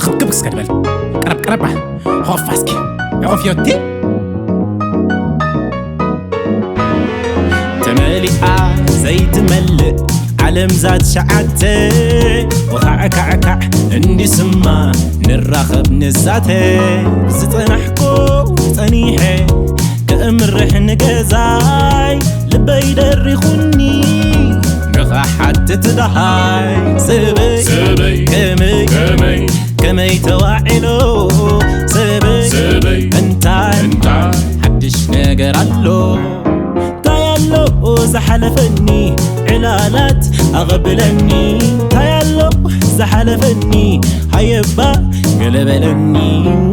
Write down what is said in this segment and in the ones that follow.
ክብክብ እስከ ድበል። ቀረብ ቀረባ። ሆፋ እስኪ። ሆፍዮቲ። ተመሊኣ ዘይትመልእ ዓለም ዛት ሸዓተ። ወኻዕካዕካዕ እንዲስማ ንራኸብ ንዛተ። ዝጸናሕኩ ጸኒሐ ከእምርሕ ንገዛይ ልበይ ደሪኹኒ ንኸሓትት ደሃይ። ሰበይ ሰበይ ከመይ ከመይ ከመይ ተዋዒሎ ሰበይ ሰበይ እንታይ እንታይ ሓድሽ ነገር ኣሎ? እንታይ ኣሎ ዝሓለፈኒ ዕላላት ኣቐብለኒ? እንታይ ኣሎ ዝሓለፈኒ ሃየባ ገለበለኒ?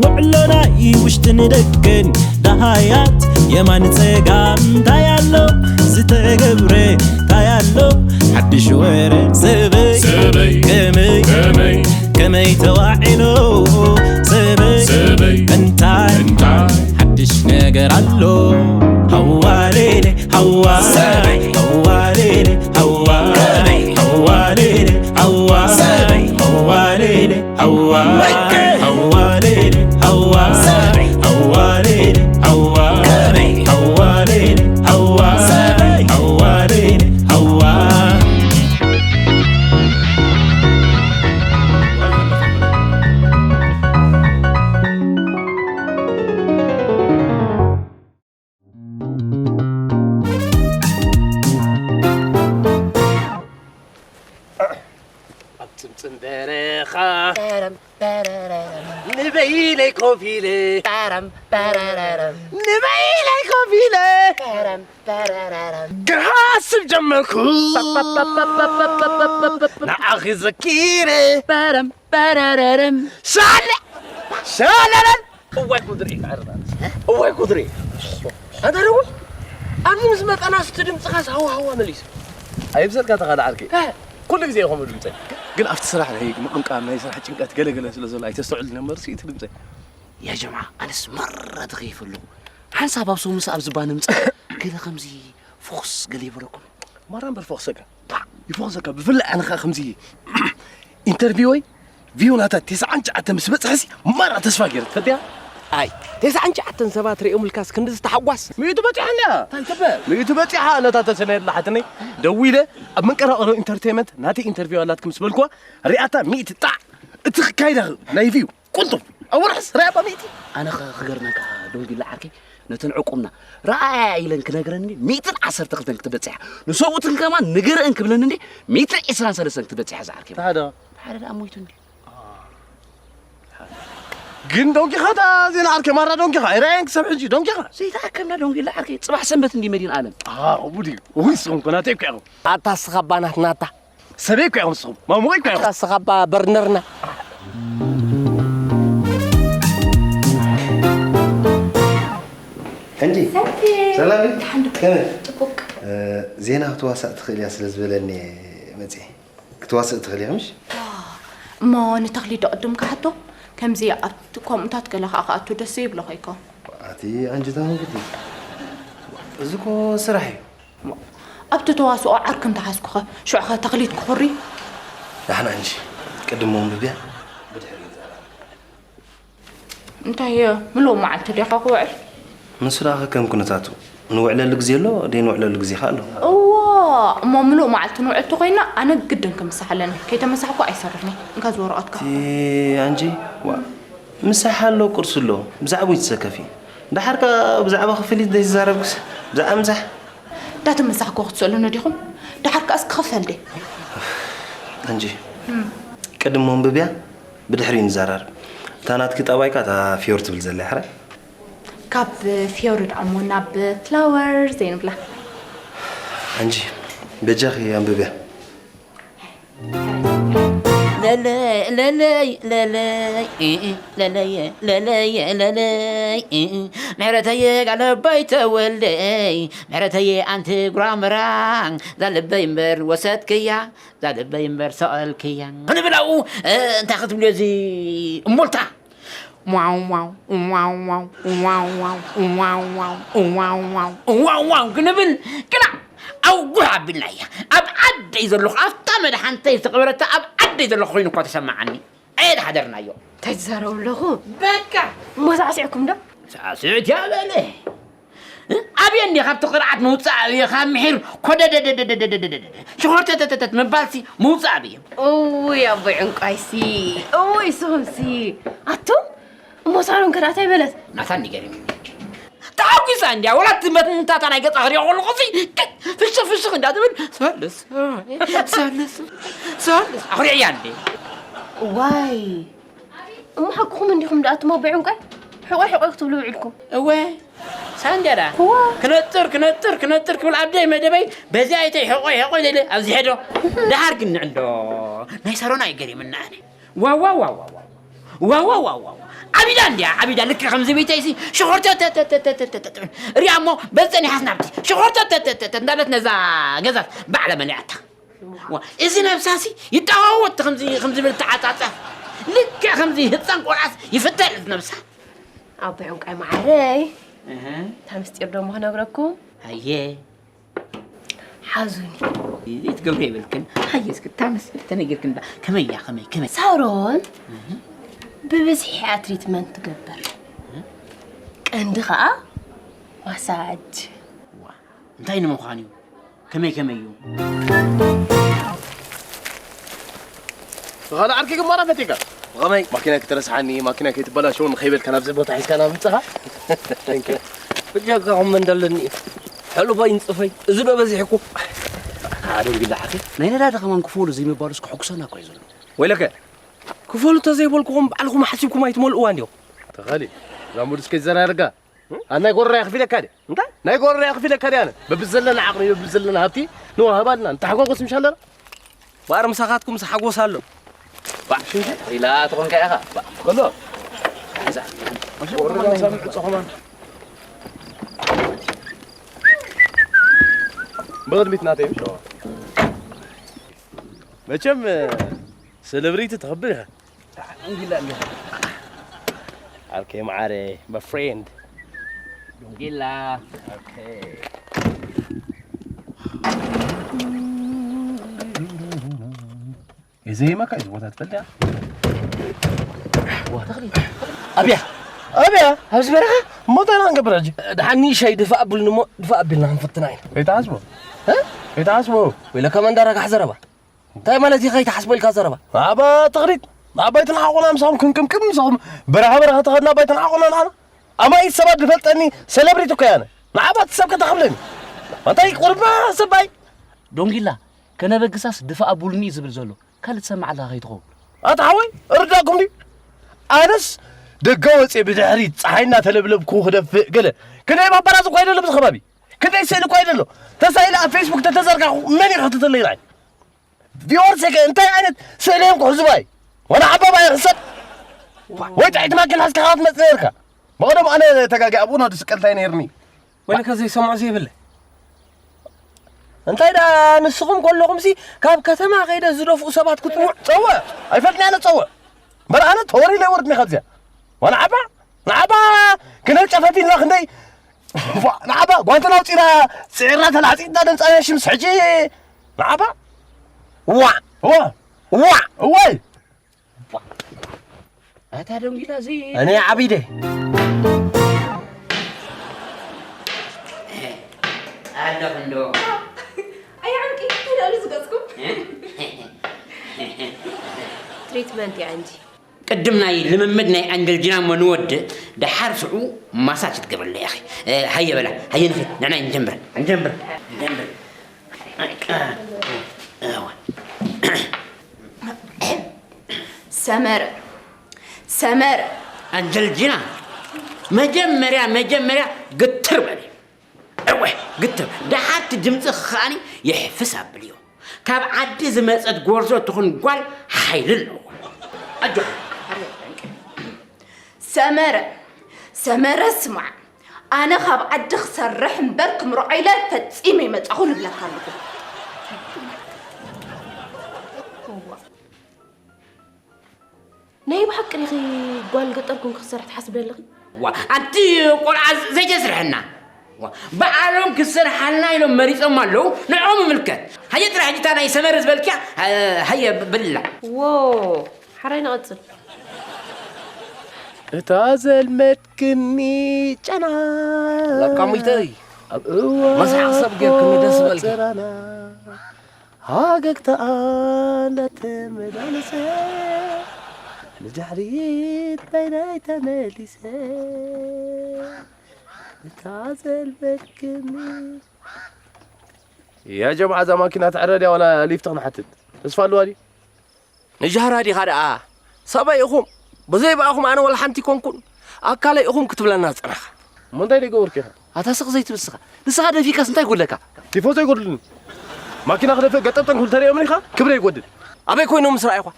ውዕሎናይ ውሽጥን ደገን ደሃያት የማን ጸጋም እንታይ ኣሎ ዝተገብረ እንታይ ኣሎ ሓድሽ ወረ ሰበይ ሰበይ ከመይ ከመይ ከመይ ተዋዒሎ ሰበይ ሰበይ እንታይ እንታይ ሓድሽ ነገር ኣሎ? ሃዋሌሌ ሃዋ ሰበይ ሃዋሌሌ ሃዋ ከመይ ሃዋሌሌ ሃዋ ሰበይ ሃዋሌሌ ሃዋ ሃዋሌሌ ሃዋ ሰበይ ሃዋሌሌ ሃዋ ከመይ ሃዋሌሌ ሃዋ ሰበይ ሃዋሌሌ ሃዋ ኣብ ጽምጽም በረኻ በረም በረረረም ንበይነይ ኮፍ ኢለ በረም በረረረም ንበይነይ ኮፍ ኢለ በረም በረረረም ክሓስብ ጀመርኩ ንዓኺ ዘኪረ በረም በረረረም ሻለ ሻለለን እዋይ ጉድሪ እዋይ ጉድሪ ኣንተ ደውል ኣብዚ ምስ መጣና ስቲ ድምፅኻስ ሃዋ ሃዋ መሊሱ ኣይብዘልካ ተኻለ ዓርኪ ኩሉ ግዜ ከምኡ ድምፀይ ግን ኣብቲ ስራሕ ናይ ምቕምቃም ናይ ስራሕ ጭንቀት ገለገለ ስለ ዘሎ ኣይተስተውዕል ነበር እቲ ድምፀይ ያ ጀማ ኣነስ መረ ተኸይፈ ኣለኹ ሓንሳብ ኣብ ሰው ምስ ኣብ ዝባነ ምፅ ገለ ከምዚ ፎክስ ገለ ይበለኩም ማራ እምበር ፎክሰካ ይፎኽሰካ ብፍላይ ኣነ ከዓ ከምዚ ኢንተርቪወይ ቪው ናታ ተስዓን ትሽዓተን ምስ በፅሐሲ ማራ ተስፋ ገይረ ትፈልጥያ ኣይ ተስዓን ትሽዓተን ሰባት ርእዮምልካስ ክንዲ ዝተሓጓስ ሚእቲ በፂሓ እንድያ እንታይ ትበል ሚእቲ በፂሓ ነታ ተሰነየላ ሓትነይ ደዊለ ኣብ መንቀራቐሮ ኢንተርቴንመንት ናተይ ኢንተርቪው ኣላትኩም ምስ በልኩዋ ሪኣታ ሚእቲ ጣዕ እቲ ክካይዳ ናይ ቪው ቁንጡፍ ኣወርሕስ ራያ ሚእቲ ኣነ ክገርመካ ዶንጊላ ዓርከይ ነተን ዕቁምና ረኣያ ኢለን ክነግረን እንዴ ሚእትን ዓሰርተ ክልተን ክትበፅሕ ንሰብኡትን ከማን ንገረን ክብለን እንዴ ሚእትን ዕስራን ሰለስተን ክትበፅሕ ዝዓርከ ሓደ ሓደ ደኣ ሞይቱ እንዴ ግን ዶንኪኻ ታ ዜና ዓርከ ማራ ዶንኪኻ ኣይረኣየን ክሳብ ሕጂ ዶንኪኻ ዘይተኣከብና ዶንጊላ ዓርከ ፅባሕ ሰንበት እንዲ መዲን ኣለም ኣቡ ድዩ ውይ ስኹም ኮናተይ እኮ ኢኹም ኣታ ስኻ ባናትና ኣታ ሰበይ እኮ ኢኹም ንስኹም ማሙቐይ እኮ ኢኹም ኣታ ስኻባ በርነርና ሕንጂ ሰላም እዩ ከመይ ዜና ክትዋሳእ ትኽእል እያ ስለ ዝበለኒ መፅየ ክትዋስእ ትኽእል እያ ምሽ እሞ ንተኽሊት ዶ ቅድም ክሓቶ ከምዚ ኣብቲ ከምኡታት ገለ ከዓ ክኣቱ ደስ ዘይብሎ ከይኮ ኣቲ ኣንጅታ መንግዲ እዚ እኮ ስራሕ እዩ ኣብቲ ተዋስኦ ዓርኪ እንተሓዝኩኸ ሽዑኸ ተኽሊት ክኹሪ ደሓና እንጂ ቅድም መንብብያ እንታይ ምሉእ መዓልቲ ዲኻ ክውዕል ንሱ ደኣ ከከም ኩነታቱ ንውዕለሉ ግዜ ኣሎ ደይንውዕለሉ ግዜ ከ ኣሎ እዎ እሞ ምሉእ መዓልቲ ንውዕል ተኾይና ኣነ ግድን ክምሳሕ ኣለኒ ከይተመሳሕኩ ኣይሰርሕን እየ እንካ ዝወረቐትካ እቲ ኣንጂ ዋ ምሳሕ ኣሎ ቁርሲ ኣሎ ብዛዕባ ይትሰከፊ ደሓር ከኣ ብዛዕባ ክፍሊት ዘይትዛረብክስ ብዛዕባ ምሳሕ እንዳተመሳሕኩ ክትስእሉኒ ዲኹም ደሓር ከኣስ ክኽፈል ድየ ኣንጂ ቅድም መንብብያ ብድሕሪኡ ንዘራረብ። እታ ናትኪ ጠባይ ከኣ እታ ፍዮሪ ትብል ዘላ እያ ሕራይ። ካብ ፍዮሪ ደኣ እሞ ናብ ፍላወር ዘይንብላ። ኣንጂ በጃኺ ኣንብብያ። ለለይ ለለይ ለለይ ለለይ ለለይ ለለይ ምሕረተየ ጋለባይ ተወልደይ ምሕረተየ ኣንቲ ጉራምራ ዛልበይ እምበር ወሰድክያ ዛልበይ እምበር ሰቐልክያ ንብል ኣብኡ እንታይ ክትብልዮ እዚ እሞልታ ዋው ዋው ዋው ዋው ዋው ዋው ዋው ዋው ዋው ዋው ዋው ዋው ዋው ክንብል ግና ኣውጉሕ ኣቢልናያ። ኣብ ዓደይ ዘለኹ፣ ኣብታ መድሓንተይ ዝተቐበረታ ኣብ ዓደይ ዘለኹ ኮይኑ እኳ ተሰማዓኒ። ኣየድሓደርናዮ። እንታይ ትዛረቡ ኣለኹ? በቃ። እሞ ሳዕሲዕኩም ዶ? ሳዕስዕት እያ በለ። እ? ኣብየ እንዲ ካብቲ ቅርዓት ምውፃእ ኣብየ፣ ካብ ምሒር ኮደደደደደደደደደ። ሸኾርተተተተት ምባልሲ ምውፃእ ኣብየ። እውይ ኣቦይ ዕንቋይሲ፣ እውይ ስኹምሲ። ኣቱም እሞ ሳሮን ከ ደኣ እንታይ በለት? ናታ እንዲ ገሪሙ። ተሓጒሳ እንድያ፣ ወላ እቲ መትንታታ ናይ ገጻ ክሪኦ ከለኹ ሲ፣ ክ-፣ ፍሽኽ ፍሽኽ እንዳ ትብል፣ ሰልስ፣ ሰልስ፣ ሰልስ፣ ኣኹሪዕያ እንዴ። ዋይ፣ እሞ ሓቅኹም እንዲኹም ደኣ ኣቱም ኣቦይ ዕንቋይ? ሕቖይ ሕቖይ ክትብሉ ውዒልኩም። እወ፣ ሳንድያ ደኣ። እወ። ክነጥር፣ ክነጥር፣ ክነጥር ክብል ኣብ ደይ መደበይ፣ በዚ ኣይተይ ሕቖይ ሕቖይ ኢለ ኣብዚ ሄዶ። ደሓር ግን ንዕንዶ፣ ናይ ሳሮን ኣይገሪምና ኣነ። ዋው፣ ዋው፣ ዋው፣ ዋው፣ ዋው። ዋው፣ ዋው፣ ዋው፣ ዋው። ዓቢዳ እንድያ፣ ዓቢዳ ልክዕ ከምዚ ቤተይሲ ሽኾርተተተተተተተተ። ሪኣ እሞ በፀኒሓስ ናብቲ ሽኾርተተተተተ እንዳለት ነዛ ገዛስ ባዕለ መሊኣታ። ዋ፣ እዚ ነብሳሲ ይጠዋወት ከምዚ፣ ከምዚ ብል ተዓጻጸፍ። ልክዕ ከምዚ ህፃን ቆልዓስ ይፍተል እዚ ነብሳ። ኣቦይ ዕንቋይ መዓረይ፣ እህ። እታ ምስጢር ደሞ ክነግረኩም። ኣየ። ሓዙኒ። እዚ ትገብሮ የብልክን። ሃየ እስኪ እታ ምስጢር ተነጊርክን ዳ። ከመይ እያ፣ ከመይ፣ ከመይ? ሳሮን እህ። ብብዝሒ እያ ትሪትመንት ትገብር። እህ። ቀንዲ ኸኣ ማሳጅ። ዋ፣ እንታይ ንምዃን እዩ? ከመይ፣ ከመይ እዩ? ብኻልእ ዓርኪ ግንባራ ፈቲካ? ብኸመይ? ማኪና ክትረስሓኒ፣ ማኪና ከይትበላሸው ንኸይበልካ ናብዚ ቦታ ሒዝካ ናብ ምጻኻ? Thank you። ብጀካኹም መን ደለኒ እዩ? ሕሉፈይ ንጽፈይ፣ እዚ ዶ በዚሕኩም? ኣደንጊላ ሓቂ፣ ናይ ነዳዲ ከማን ክፈሉ ዘይምባሉስ ከሐጉሰና እኮ እዩ ዘሎ። ወይለከ፣ ክፈሉ ተዘይበልኩኹም ባዕልኹም ሓሲብኩም ኣይትመልእዋን ዲኹም? ተኻሊ፣ እዛ ሙድ እስከ ይዘራርጋ። ኣነ ናይ ጎረራ የኽፊለካ ድየ? እንታይ? ናይ ጎረራ የኽፊለካ ድየ ኣነ? በብዘለና ዓቕሚ፣ በብዘለና ሃብቲ ንዋህባልና፣ ንተሓጓጎስ ምሽ ኣለና? እምበኣር ምሳኻትኩም ዝሓጎስ ኣሎ። ባዕ፣ ኢላ ትኾንካ ኢኻ። ባዕ፣ ከሎ። ጎረራ ሳምዕ ጸኹማን። ብቕድሚት ናተይ ምሽ? መቸም ሴሌብሪቲ ተኽብር ኢኻ። ዓርከይ መዓረ፣ my friend። ዶንጊላ። ኦኬ። የዘይመካ እዩ፣ እዚ ቦታ ትፈልጥ እያ? ዋ፣ ተኽሊ። ኣብያ፣ ኣብያ፣ ኣብዚ በረኻ? እሞ እንታይ ኢና ክንገብር ሕጂ? ደሓን ንእሽተይ ድፋእ ኣብሉኒ እሞ፣ ድፋእ ኣቢልና ክንፍትና ኢና። ከይትሓስቦ። እ? ከይትሓስቦ። ወይለከ መንደር ኣጋሕ ዘረባ። እንታይ ማለት እዩ ከይትሓስቦ ኢልካ ዘረባ? ንዓባ ተኽሊት፣ ንዓባይ ትንሓቑና ምሳኹም ክንቅምቅም ምሳኹም በረኻ በረኻ ተኸድና ኣባይ ትንሓቑና ንዓና። ኣማኢት ሰባት ዝፈልጠኒ ሴሌብሪቲ እኮ እየ ኣነ። ንዓባ እቲ ሰብ ከተኽብለኒ። እንታይ ቁርባ ሰባይ? ዶንጊላ፣ ከነበግሳስ ድፋእ ኣቡልኒ እዩ ዝብል ዘሎ። ካልእ ትሰምዕ ኣለኻ ከይትኸውን። ኣታ ሓወይ፣ እርዳኩም ድዩ? ኣነስ ደገ ወፅየ ብድሕሪት ፀሓይ እናተለብለብኩ ክደፍእ ገለ። ክንደይ ፓፓራዚ እኮ ይደሎ ኣብዚ ከባቢ። ክንደይ ስእሊ እኮ ይደሎ። ተሳኢለ ኣብ ፌስቡክ ተተዘርጋኹ መን ይኸትተለይ ንዓይ? ቪወርሰይ ከ እንታይ ዓይነት ስእሊ እዮም ክሕዝዋ እዩ? ዋላ ዓባባ ይሕሰብ። ወይ ጥዕይቲ ማኪና ሒዝካ ክትመጽእ ነርካ። ብቐደም ኣነ ተጋጊ ኣብኡ ናዱ ስቀልታይ ነይርኒ። ወይለከ ዘይሰምዖ ዘይብለ። እንታይ ደኣ ንስኹም ከለኹምሲ ካብ ከተማ ከይደ ዝደፍኡ ሰባት ክጽውዕ ጸውዕ። ኣይፈልጥን ኣነ ጸውዕ። እምበር ኣነ ተወሪለ ይወርድኒ ካብዚኣ። ዋላ ዓባ፣ ንዓባ ክንደይ ጨፈፊልና ክንደይ ዋ፣ ንዓባ ጓንትና ኣውጺና ጽዒርና ተላዕጺጥና ደንጻና ሽምስ ሕጂ ንዓባ ዋ፣ ዋ፣ ዋ፣ እዋይ። ኣታ ደንጊላ እዚ እኔ ዓቢደ ኣለኹ እንዶ። ኣይ ዓንቂ፣ እንታይ ደኣ ዝገጽኩም? ትሪትመንት እያ እንጂ። ቅድም ናይ ልምምድ ናይ ኣንጀልጂና እሞ ንወድእ፣ ደሓር ሽዑ ማሳጅ ክትገብርለይ ኢኺ። እ፣ ሃየ በላ፣ ሃየ ንኺድ፣ ንዕና ንጀምር፣ ንጀምር፣ ንጀምር። እዋ። ሰመረ፣ ሰመረ። ኣንጀልጂና፣ መጀመርያ፣ መጀመርያ ግትር በሊ። እወ፣ ግትር። ደሓር እቲ ድምፂ ከኣኒ የሕፍስ ኣብልዮ። ካብ ዓዲ ዝመፀት ጎርዞ ትኹን ጓል ሓይሊ ኣለዎ። ኣጆኻ። ሰመረ፣ ሰመረ ስማዕ፣ ኣነ ካብ ዓዲ ክሰርሕ እምበር ክምርዖ ኢለ ፈፂመ ይመፃኹ ንብለካ ኣለኹ። ናይ ብሓቂ ዲኺ ጓል ገጠር ኮንኪ ክትሰርሒ ትሓስቢ ኣለኺ? ዋ፣ ኣንቲ ቆልዓ ዘይተስርሐና። ባዕሎም ክሰርሓልና ኢሎም መሪጾም ኣለዉ። ንዕኦም ይምልከት። ሃየ ጥራይ ሕጂ እታ ናይ ሰመረ ዝበልክያ፣ ሃየ ብላ። ዎ፣ ሓራይ ንቐጽል። እታ ዘልመድክኒ ጨና ለካሙይተይ፣ ኣብ እዋን መስሓቕ ሰብ ጌርክኒ ደስ በልኪ። ቆጸራና ሃገግታኣ እንዳተመላለሰ ንድሕሪት በይነይ ተመሊሰ እታ ዘልመድክኒ። ያ ጀምዓ፣ እዛ ማኪና ትዕረ ድያ ዋላ ሊፍት ክንሓትት? ተስፋ ኣለዋ ድዩ? ንጃህራ ዲኻ ደኣ? ሰበይ ኢኹም። ብዘይ ብኣኹም ኣነ ወላ ሓንቲ ኣይኮንኩን። ኣካለይ ኢኹም ክትብለና ዝጸናኻ። እሞ እንታይ ደይገበርኩ ኢኻ? ኣታ ስቕ ዘይትብል ንስኻ። ንስኻ ደፊእካስ እንታይ ይጎድለካ? ቲፎዞ ኣይጎድልኒ። ማኪና ክደፍእ ገጠብጠን ክብል ተሪኦምኒ ኢኻ? ክብረይ ይጎድል። ኣበይ ኮይኖም ምስ ረኣዩኻ?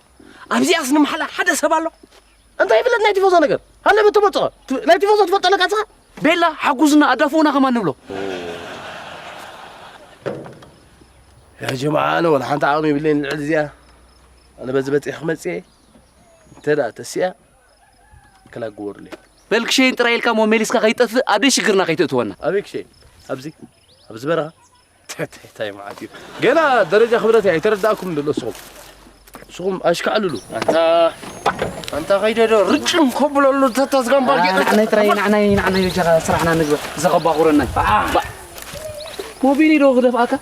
ኣብዚኣስ ንምሓላ ሓደ ሰብ ኣሎ። እንታይ ይፍለጥ ናይ ቲፎዞ ነገር? ሃለ በተመጽኦ። ት-፣ ናይ ቲፎዞ ትፈልጦ ኣለካ ንስኻ? ቤላ፣ ሓጉዝና፣ ኣዳፍኡና ከማን ንብሎ። ያ ጀማዓ፣ ኣነ ወላ ሓንቲ ዓቕሚ የብለይን ልዕሊ እዚኣ። ኣነ በዚ በጺሕ ክመጽእ እየ። እንተ ደኣ ተሲኣ፣ ክላግበሩለይ። በል ክሸይን ጥራይ ኢልካ እሞ መሊስካ ከይጠፍእ፣ ኣብ ደይ ሽግርና ከይተእትወና። ኣበይ ክሸይን? ኣብዚ? ኣብዚ በረኻ? እንታይ መዓት እዩ። ገና ደረጃ ክብረት ኣይተረዳእኩም እንዶ ንስኹም። ንስኹም ኣሽካዕልሉ። ኣንታ፣ ኣንታ ከይደ ዶ ርጭም ከብለሉ ተታዝጋምባ ጌጠ። ንዓናይ ጥራይ፣ ንዓናይ፣ ንዓናይ በጃኻ ስራሕና ንግበር። ዘኸባኹረናይ። ባ-፣ ሞቢኒ ዶ ክደፍኣካ?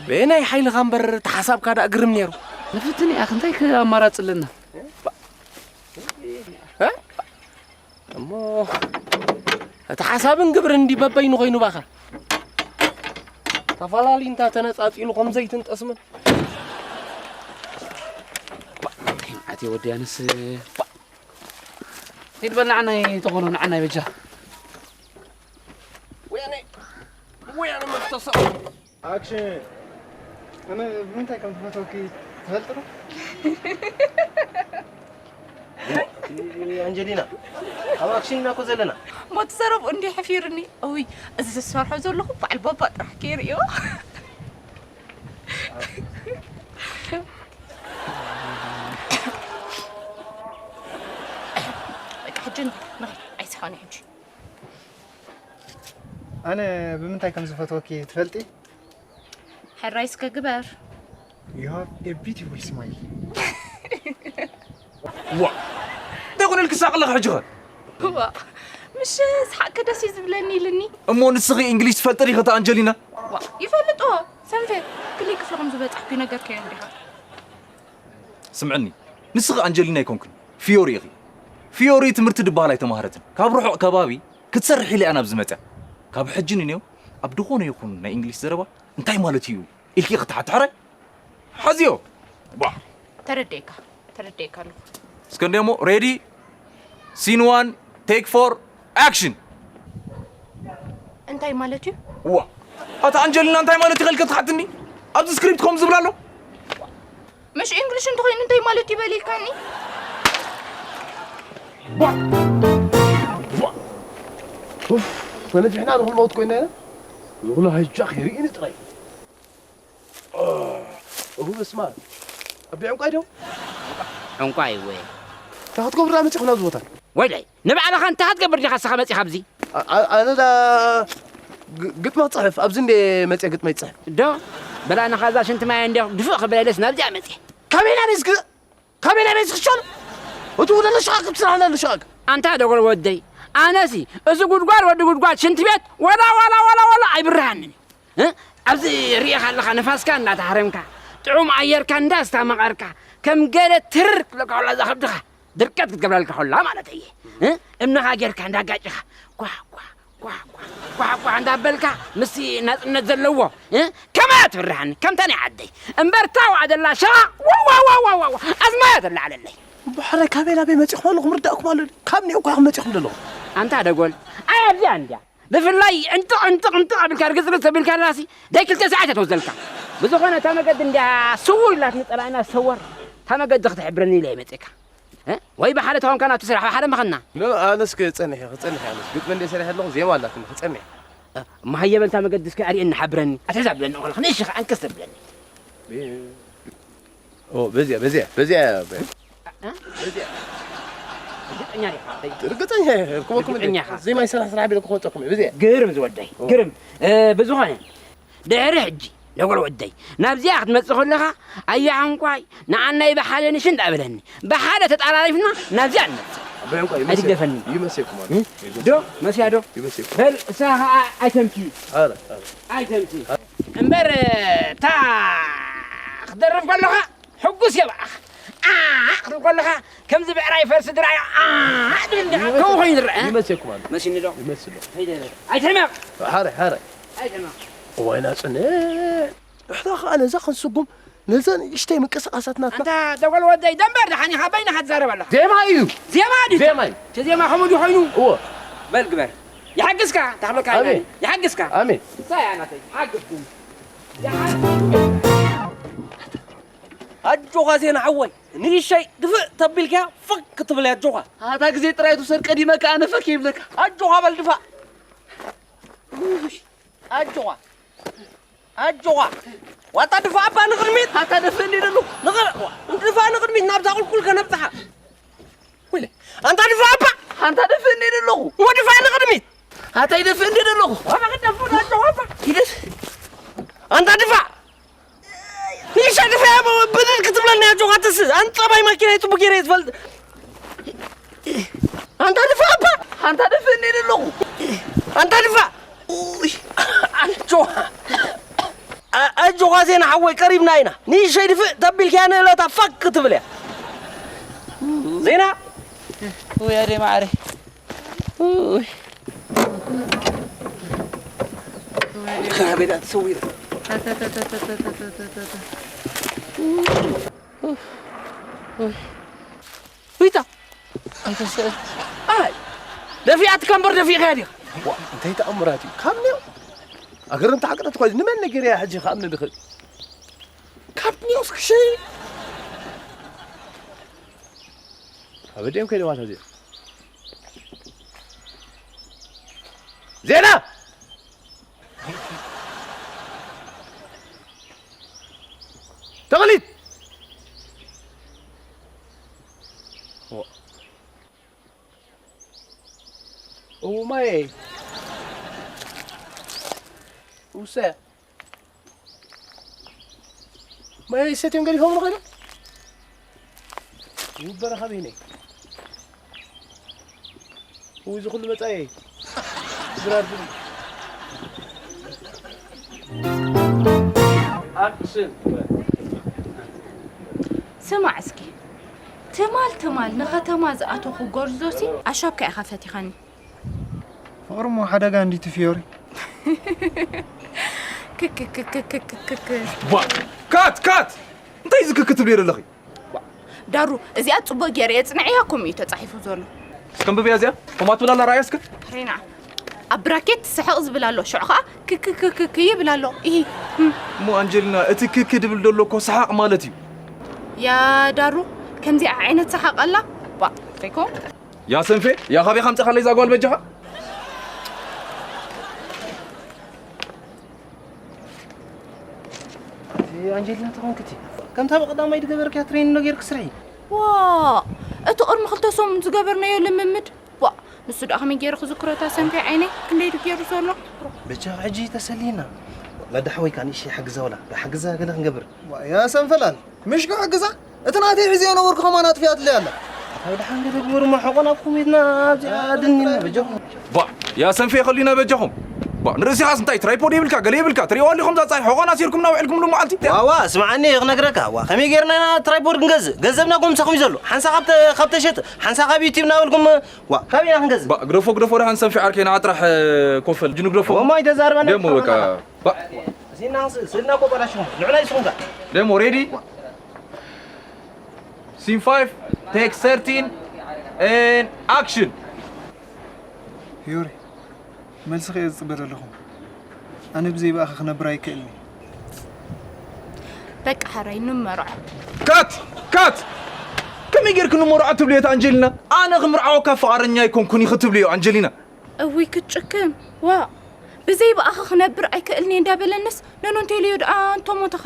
በየናይ ሓይልኻ እምበር ተሓሳብካ ደኣ ግርም ነይሩ። ንፍትን እያ፣ እንታይ ከ ኣማራጺ ኣለና? እ? እሞ እቲ ሓሳብን ግብርን እንዲ በበይኑ ኮይኑ ባኻ። ተፈላሊ እንታ ተነጻጺሉ ከም ዘይትን ጠስምን። እንታይ መዓት እየ ወዲ ኣነስ። ባ-፣ ሂድ በል ንዓናይ ተኾኖ ንዓናይ በጃ። ወያነ፣ ወያነ መፍተሳ። ኣክሽን። ኣነ ብምንታይ ከም ዝፈትወኪ ትፈልጢ ዶ? ኣንጀሊና፣ ኣብ ኣክሽን ኢና እኮ ዘለና። ሞት ዘረብኡ እንዲ ሓፊሩኒ። እውይ፣ እዚ ዝሰርሖ ዘለኹ በዓል ባባ ጥራሕ ከይርእዮ። በቃ ሕጂ ንኺድ፣ ንኺድ፣ ኣይስሓኒ ሕጂ። ኣነ ብምንታይ ከም ዝፈትወኪ ትፈልጢ? ሕራይ እስከ ግበር። You have a beautiful smile። ዋ፣ እንታይ ኮነ ኢልኪ ሳቕ ኣለኺ ሕጂ ኸ? ዋ፣ ምሽ ስሓቕኪ ደስ እዩ ዝብለኒ ኢልኒ። እሞ ንስኺ እንግሊሽ ትፈልጢ ዲኺ እታ ኣንጀሊና? ዋ፣ ይፈልጦ። ሰንፌ፣ ክልይ ክፍሊ ከም ዝበጻሕኩ ይነገርካዮም ዲኻ? ስምዕኒ፣ ንስኺ ኣንጀሊና ኣይኮንክን፣ ፊዮሪ ኢኺ። ፊዮሪ ትምህርቲ ድበሃል ኣይተማህረትን። ካብ ርሑቕ ከባቢ ክትሰርሕ ኢላ እያ ናብዚ መጽያ። ካብ ሕጂ ንኔው ኣብ ድኾነ ይኹን ናይ እንግሊሽ ዘረባ እንታይ ማለት እዩ ኢልኪ ክትሓቲ ሕራይ። ሓዝዮ። ባ። ተረዲኤካ፣ ተረዲኤካ ኣለኹ። እስከ እንዴሞ፣ ሬዲ፣ ሲን ዋን፣ ቴክ ፎር፣ ኣክሽን። እንታይ ማለት እዩ? ዋ፣ ኣታ ኣንጀሊና እንታይ ማለት እዩ ከልከ ትሓትኒ? ኣብዚ ስክሪፕት ከም ዝብል ኣሎ? ምሽ እንግሊሽ እንተኾይኑ እንታይ ማለት እዩ በል ኢልካኒ? ባ። ባ። ኡፍ፣ ተነፊሕና ንኹን ሞት ኮይና ኢና። ንኹሉ ሃይጃ ከይርእኒ ጥራይ። እሁ፣ በስመ ኣብ። ኣቢ ዕንቋይ ዶ? ዕንቋይ እወ። እንታይ ክትገብሩና መጺኹም ናብዚ ቦታ? ወይለይ፣ ንባዕልኻ እንታይ ክትገብር ዲኻ ንስኻ መጺኻ ኣብዚ? ኣ-፣ ኣ-፣ ኣነ ዳ ግ-፣ ግጥሚ ክጽሕፍ፣ ኣብዚ እንደ መጺአ ግጥመይ ይጽሕፍ። ዶ? በላ ንኻ እዛ ሽንቲ ማይ እንደ ድፍእ ክብል ኢለስ ናብዚኣ መጺአ። ካበይ ናበይ እስኪ፣ ካበይ ናበይ እስኪ ሻል? እቲ ውለሎ ሸቓቕ፣ እቲ ስራሕ ለሎ ሸቓቕ። ኣንታ ደጎል ወደይ፣ ኣነሲ እዚ ጉድጓድ ወዲ ጉድጓድ ሽንቲ ቤት ወላ፣ ወላ፣ ወላ፣ ወላ ኣይብርሃንን። እ? ኣብዚ ርኢኻ ኣለኻ፣ ንፋስካ እንዳተሃረምካ፣ ጥዑም ኣየርካ እንዳስተማቐርካ፣ ከም ገለ ትርር ክብለካ ወላ እዛ ከብድኻ ድርቀት ክትገብረልካ ከላ ማለት እየ። እ? እምንኻ ጌርካ እንዳጋጭኻ፣ ኳ፣ ኳ፣ ኳ፣ ኳ፣ ኳ፣ ኳ እንዳበልካ፣ ምስቲ ናጽነት ዘለዎ፣ እ? ከመይ ትፍርሃኒ? ከምታ ናይ ዓደይ። እምበር እታ ዋዕ ዘላ ሸቓቕ፣ ዋው፣ ዋው፣ ኣዝማያ ተላዕለለይ። ባሕራይ ካበይ ናበይ መጺኹም ኣለኹም? ርዳእኩም ኣሎ። ካብ ኒኦም እኳ ኢኹም መጺኹም ዘለኹም። ኣንታ ደጎል፣ ኣይ ኣብዚኣ እንድያ። ብፍላይ ዕንጥቕ፣ ዕንጥቕ፣ ዕንጥቕ ኣቢልካ ርግጽ፣ ርግጽ ኣቢልካ ኣላሲ፣ ደይ ክልተ ሰዓት እያ ትወስደልካ። ብዝኾነ እታ መገዲ እንድያ ስውር ኢላትኒ ጸላኢና ሰወር። እታ መገዲ ክትሕብረኒ ኢለ እየ መጺእካ። እ? ወይ ብሓደ ተኾንካ ናብቲ ስራሕ፣ ብሓደ ምኸና። ኖ፣ ኣነስ ክጸንሕ እየ፣ ክጸንሕ እየ፣ ኣነስ ግጥሚ እንደ ሰሪሐ ኣለኹ፣ ዜማ ኣላትኒ፣ ክጸንሕ እየ። እ፣ እሞ ሃየ በል እታ መገዲ እስከ ኣርእየኒ፣ ሓብረኒ። ኣታ እዛ ብለኒ፣ ኸልኻ ንእሽኻ ኣንከስ ተብለኒ። እ፣ ኦ፣ በዚኣ፣ በዚኣ፣ በዚኣ፣ በ-፣ እ? በዚኣ። ርግጸኛ ዲኻ? ርግጸኛ እየ፣ ክበኩም እንዴ? ርግጸኛ ኢኻ? ዘይማይ ስራሕ ስራሕ ቢለ ክወጠኩም እየ፣ ብዘይ። ግርም ዝወደይ፣ ኦ። ግርም። እ፣ ብዝኾነ፣ ድሕሪ ሕጂ፣ ደጎል ወደይ፣ ናብዚኣ ክትመጽእ ከለኻ፣ ኣያ ዕንቋይ፣ ንዓናይ ብሓደ ንሽ እንዳበለኒ፣ ብሓደ ተጣራሪፍና ናብዚኣ ንመጽእ። ኣቦይ ዕንቋይ፣ ይመስ-፣ ኣይትግደፈኒ። ይመስየኩም ኣሎ። እ? ዶ? መስያ ዶ? ይመስየኩም። በል፣ እሳ ኸኣ ኣይተምኪ። ኣረ፣ ኣረ። ኣይተምኪ። እምበር፣ እታ ክደርፍ ከለኻ፣ ሕጉስ እየ ብኣኻ። ኣ፣ ክትብል ከለኻ፣ ከምዚ ብዕራይ ፈርሲ ድራይ፣ ኣ፣ ድብል እንዲኻ ከምኡ ኮይኑ ዝረአ። ይመስየኩም ኣሎ። መሲኒ ዶ? ይመስል ዶ? ከይደ፣ ኣይትሕመቕ። ሓራይ፣ ሓራይ። ኣይትሕመቕ። እዋይ ናጽነት። ንሕና ኸኣ ነዛ ክንስጉም፣ ነዛ ንእሽተይ ምንቅስቓሳት ናትና። ኣንታ ደጎል ወደይ፣ ደንበር ደሓን ኢኻ፣ በይንኻ ትዛረብ ኣለኻ። ዜማ እዩ። ዜማ ድዩ? ዜማ እዩ። እቲ ዜማ ከምኡ ድዩ ኮይኑ? እወ። በል ግበር። ይሓግዝካ፣ ታኽለካ ኣሜን። ይሓግዝካ። ኣሜን። እንታይ እያ ናተይ? ሓግዝኩም። ኣጆኻ ዜና ሓወይ፣ ንእሸይ ድፍእ ተቢልካ ፈክ ክትብል እያ ኣጆኻ። ኣታ ግዜ ጥራይ ትውሰድ፣ ቀዲመካ ኣነ ፈክ ይብለካ። ኣጆኻ በል ድፋእ። ኣጆኻ። ኣጆኻ። ዋታ ድፋእ ኣባ ንቕድሚት። ኣታ ደፍእ እንዴ ደለኹ። ንቕ-፣ ድፋእ ንቕድሚት ናብዛ ቁልቁል ከነብጽሓ። ወይለ፣ ኣንታ ድፋእ ኣባ! ኣንታ ደፍእ እንዴ ደለኹ። ወ ድፋእ ንቕድሚት። ኣታ ይደፍእ እንዴ ደለኹ። ዋታ ክደፍእ ኣጆኻ ኣባ። ይደፍእ። ኣንታ ድፋእ! ንእሽተይ ድፋእ እያ፣ ብድድ ክትብለኒ እያ፣ ኣጆኻ ተስ-፣ ኣንጸባይ ማኪና ይጽቡቕ ገይረ እየ ዝፈልጥ። ኣንታ ድፋእ እባ! ኣንታ ደፍእ እንዴ ደለኹ። ኣንታ ድፋእ! ኡይ፣ ኣጆኻ። ኣ-፣ ኣጆኻ ዜና ሓወይ፣ ቀሪብና ኢና። ንእሽተይ ድፍእ ተቢልካያ ንእለታ ፈክ ክትብል እያ። ዜና! ውይ፣ ኣደይ ማዕረይ። ውይ። ካሜራ ተሰዊሩ። ሪታ። ኣይተሰ-፣ ኣይ፣ ደፊኣትካ እምበር ደፊእካያ ዲኻ? ዋ፣ እንታይ ተኣምራት እዩ? ካብ ኔው ኣገረምቲ ሓቅታት እኳ እዩ። ንመን ነጊረያ ሕጂ ክኣምን ዝኽእል? ካብ ኔውስ ክሸይ። ኣብ ደም ከይደዋታ እዚኣ። ዜና! ተቕሊት! እው ማየ። ውሰ። ማየ ሰትዮም ገዲፎም ንኸይዶም። ውበረ ኸበይነይ። ውይ፣ እዚ ኩሉ መጻየይ። ድራር ድራር። ኣክሽን። ስማዕ እስኪ፣ ትማል ትማል ንኸተማ ዝኣተኹ ጎርዞሲ ኣሻብካ ኢኻ ፈቲኻኒ። ፍቕሪ እሞ ሓደጋ እንዲቲ ፊዮሪ። ክክክክክክክክ። ዋ፣ ካት፣ ካት! እንታይ እዚ ክክ ትብልዮ ዘለኺ? ዳሩ፣ እዚኣ ጽቡቕ ገይረ እየ ጽንዕያ፣ ከምኡ እዩ ተጻሒፉ ዘሎ። እስከ ኣንብብያ እዚኣ፣ ከምኣ ትብል ኣላ፣ ረኣያ እስከ። ሬና፣ ኣብ ብራኬት ስሕቕ ዝብል ኣሎ፣ ሽዑ ኸኣ ክክክክክ ይብል ኣሎ። ኢሂ፣ ህም። እሞ ኣንጀሊና፣ እቲ ክክ ድብል ዘሎ እኮ ሰሓቕ ማለት እዩ። ያ ዳሩ፣ ከምዚኣ ዓይነት ሰሓቕ ኣላ? ባ፣ ፌኮ። ያ ሰንፌ፣ ያ ካበይ ካምጻኻለይ እዛ ጓል በጃኻ? ኣንጀሊና ተኾንክቲ፣ ከምታ ብቐዳማይ ዝገበርክያ ትሬኒንግ ጌርክ ስርሒ። ዋ፣ እቲ ቅድሚ ክልተ ሰሙን ዝገበርናዮ ልምምድ። ዋ፣ ንሱ ደኣ ከመይ ገይሩ ክዝክሮ እታ ሰንፌ ዓይነይ? ክንደይ ድዩ ገይሩ ዘሎ? በጃ ሕጂ ተሰሊና። መዳ ሓወይካ ንእሽተይ ሓግዛ ወላ፣ ዳሓግዛ ገለ ክንገብር። ዋ፣ ያ ሰንፈላል፣ ምሽ ክሕግዛ? እቲ ናተይ ሒዘዮ ነበርኩ ከማን ኣጥፊኣትለይ ኣላ። ኣታ ደሓን ገለ ግበሩ እሞ፣ ሕቆን ኣብ ኮሜትና ኣብዚኣ ኣድንና በጃኹም። ባ፣ ያ ሰንፌ ከሊና በጃኹም። ባ፣ ንርእሲኻስ እንታይ ትራይፖድ የብልካ፣ ገለ የብልካ፣ ትሪእዋ ኣለኹም እዛ ጻይ ሕቆን ኣሲርኩምና ውዒልኩምሉ መዓልቲ። ዋዋ፣ ስምዓኒ ክነግረካ። ዋ፣ ከመይ ጌርና ኢና ትራይፖድ ክንገዝእ? ገንዘብና ጎምሳኹም እዩ ዘሎ። ሓንሳ ካብ ተ-፣ ካብ ተሸጥ፣ ሓንሳ ካብ ዩቲብ እናበልኩም፣ ዋ፣ ካበይ ኢና ክንገዝእ? ባ፣ ግደፎ፣ ግደፎ፣ ደሓን ሰንፌ ዓርከይ ንዓ ጥራሕ፣ እ፣ ኮፈል፣ ጅኑ ግደፎ። ወማይ ተዛርበና ደሞ በቃ። ባ። እዚና ስ-፣ ስልና እኮ በላሽኹም። ንዑና ይስኹም ጋር። ደሞ ሬዲ? ሲን ፋይቭ፣ ቴክ ሰርቲን፣ ኤን ኣክሽን። ፊዮሪ፣ መልስኺ እየ ዝጽበ ዘለኹ። ኣነ ብዘይ ብኣኺ ክነብር ኣይክእልን እየ። በቃ ሕራይ ንመርዖ። ካት! ካት! ከመይ ጌርኪ ንመርዖ ትብልዮ ኣንጀሊና? ኣነ ክምርዓወካ ፍቓደኛ ኣይኮንኩን ኢኺ ትብልዮ ኣንጀሊና? እውይ ክትጭክን። ዋ፣ ብዘይ ብኣኺ ክነብር ኣይክእልን እየ እንዳበለንስ ነኖንቴልዮ ደኣ እንተሞተኸ?